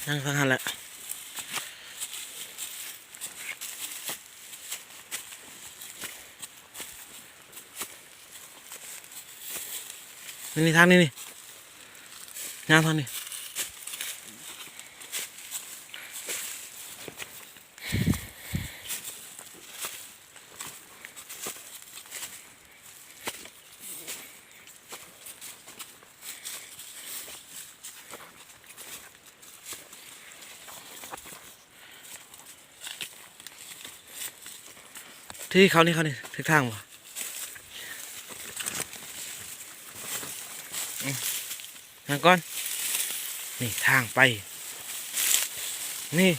ນັ່ງທາງຫັ້ນແຫຼະ. ນີ້ ນີ້ ທາງນີ້ນີ້ ຍ່າງທາງນີ້. ທີ່ເຂົ້ານີ້ ເຂົ້ານີ້ ຖືກທາງບໍ່? ອືມ ຫາກ່ອນ ນີ້ທາງໄປ ນີ້